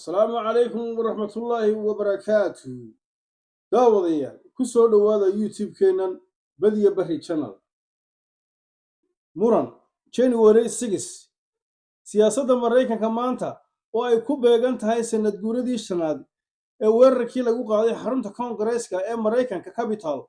Asalaamu calaykum waraxmatullaahi wabarakaatu. Daawadayaal, ku soo dhowaada YouTube-keennan Badiya Barri Channel. Muran January 6. Siyaasadda Maraykanka maanta oo ay ku beegan tahay sanad guuradii shanaad ee weerarkii lagu qaaday xarunta Koongareeska ee Maraykanka, Capitol,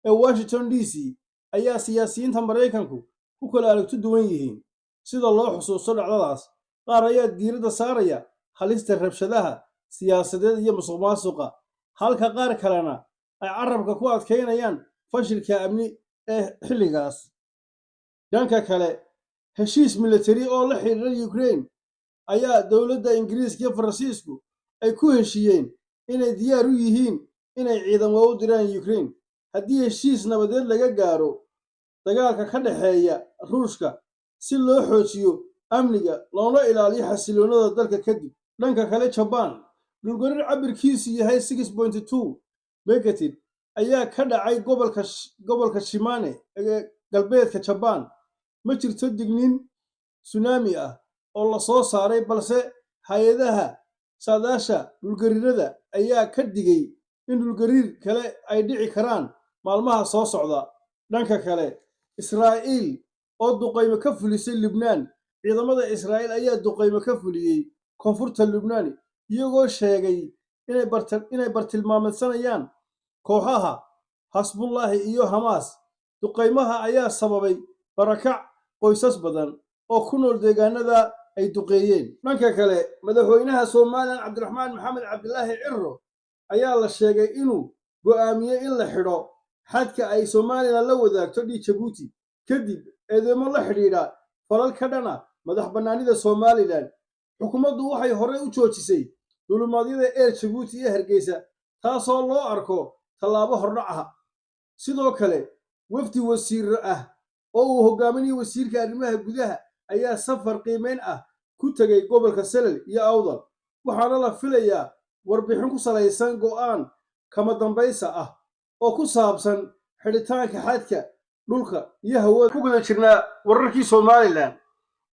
ee Washington DC, ayaa siyaasiyiinta Maraykanku ku kala aragti duwan yihiin sida loo xusuusto dhacdadaas. Qaar ayaa diiradda saaraya halista rabshadaha siyaasadeed iyo musuqmaasuqa, halka qaar kalena ay carabka ku adkaynayaan fashilka amni ee xilligaas. Dhanka kale, heshiis militari oo la xidhiidha Ukraine ayaa dowladda Ingiriiska iyo Faransiisku ay ku heshiiyeen inay diyaar u yihiin inay ciidamo u diraan Ukraine haddii heshiis nabadeed laga gaaro dagaalka ka dhexeeya Ruushka, si loo xoojiyo amniga loona ilaaliyo xasiloonada dalka. Kadib, dhanka kale, Jabaan, dhulgariir cabirkiisu yahay 6.2 magnitude ayaa ka dhacay gobolka Shimane ee galbeedka Jabaan. Ma jirto digniin tsunami ah oo la soo saaray, balse hay-adaha saadaasha dhulgariirada ayaa ka digay in dhulgariir kale ay dhici karaan maalmaha soo socda. Dhanka kale, Israa'iil oo duqaymo ka fulisay Lubnaan. Ciidamada Israa'iil ayaa duqaymo ka fuliyey koonfurta Lubnaan, iyagoo sheegay inay bartilmaameedsanayaan kooxaha Xisbullaahi iyo Xamaas. Duqaymaha ayaa sababay barakac qoysas badan oo ku nool deegaanada ay duqeeyeen. Dhanka kale, madaxweynaha Somaliland, Cabdiraxmaan Maxamed Cabdilaahi Ciro, ayaa la sheegay inuu go'aamiyey in la xidho xadka ay Somaliland la wadaagto Jabuuti, kadib eedeymo la xidhiidha falal ka dhana madax bannaanida Somaliland. Xukuumaddu waxay horey u joojisay duulimaadyada Air Jabuuti iyo Hargeysa, taasoo loo arko tallaabo hordhac ah. Sidoo kale, wafdi wasiiro ah oo uu hogaaminayo wasiirka arrimaha gudaha ayaa safar qiimeyn ah ku tegay gobolka Selel iyo Awdal, waxaana la filayaa warbixin ku salaysan go'aan kama dambaysa ah oo ku saabsan xidhitaanka xadka dhulka iyo hawada. Ku guda jirnaa wararkii Somaliland.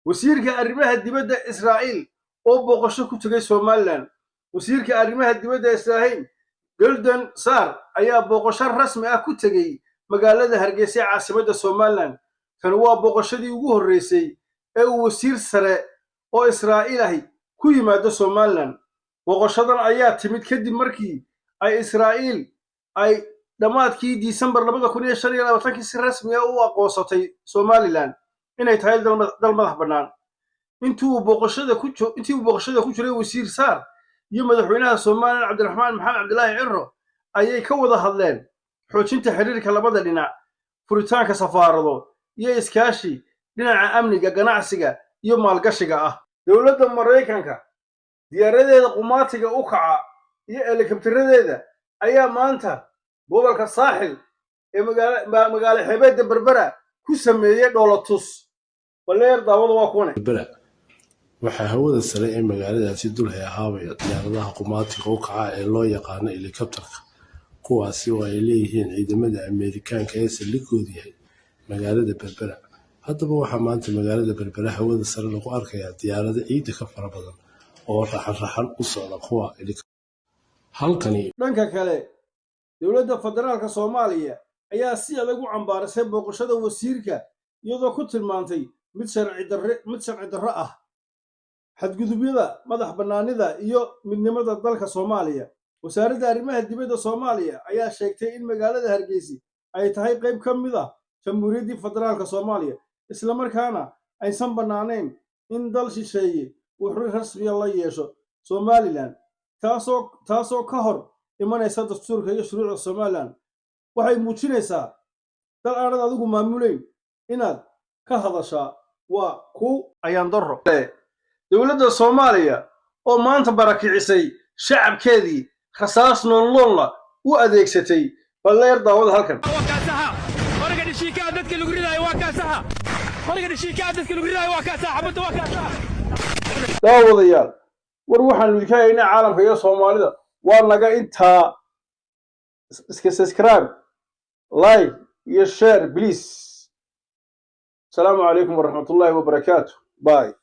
Wasiirka arrimaha dibadda Israa'iil oo booqasho ku tegay Somaliland. Wasiirka arrimaha dibadda Israa'iil, Gideon Saar, ayaa booqasho rasmi ah ku tegey magaalada Hargeysa ee caasimadda Somaliland. Tani waa booqashadii ugu horreysay ee uu wasiir sare oo Israa'iil ahi ku yimaado Somaliland. Booqashadan ayaa timid kadib markii ay Israa'iil ay dhammaadkii Disembar 2025-kii si rasmi ah u aqoonsatay Somaliland inay tahay dal madax bannaan. Intii uu booqashada ku jiray, wasiir Saar iyo madaxweynaha Somaliland, Cabdiraxmaan Maxamed Cabdilaahi Ciro, ayay ka wada hadleen xoojinta xiriirka labada dhinac, furitaanka safaarado iyo iskaashi dhinaca amniga, ganacsiga iyo maalgashiga ah. Dowladda Maraykanka diyaaradeeda qumaatiga u kaca iyo helikabtaradeeda ayaa maanta gobolka Saaxil ee magaalo xeebeedda Berbera ku sameeyey dhoolatus. Baleer daawada, waa kuwane. Berbera waxaa hawada sare ee magaaladaasi dul heehaabaya diyaaradaha qumaatiga u kaca ee loo yaqaano helikabtarka, kuwaasi oo ay leeyihiin ciidamada Ameerikaanka ee saldhigoodu yahay magaalada Berbera. Haddaba, waxaa maanta magaalada Berbera hawada sare lagu arkayaa diyaarado ciidda ka fara badan oo raxan raxan u socda kuwa halkani. Dhanka kale, dowladda federaalka Soomaaliya ayaa si adag u cambaarisay booqashada wasiirka, iyadoo ku tilmaantay mid sharci darro ah, xadgudubyada madax bannaanida iyo midnimada dalka Soomaaliya. Wasaaradda arrimaha dibadda Soomaaliya ayaa sheegtay in magaalada Hargeysa ay tahay qayb ka mid ah Jamhuuriyaddii Federaalka Soomaaliya, islamarkaana aysan bannaanayn in dal shisheeye uu xiriir rasmiya la yeesho Somaliland, taasoo ka hor imanaysa dastuurka iyo shuruucda Somaliland. Waxay muujinaysaa dal aanad adigu maamulayn inaad ka hadashaa waa ku ayaan darro. Dowladda Soomaaliya oo maanta barakicisay shacabkeedii, rasaas noolnoolna u adeegsatay. Balleer daawada halkan. Waa kaasaha qoriga dhishiikaa dadka lagu ridaayo, waa kaasaha qoriga dhishiikaa dadka lagu ridaayo, waa kaasaha xabadda, waa kaasaha. Daawadayaal, war waxaanu idinka haynaa caalamka iyo Soomaalida waa naga intaa. Iska subscribe, like iyo share, please. Asalaamu calaykum waraxmatullaahi wabarakaatu. Bye.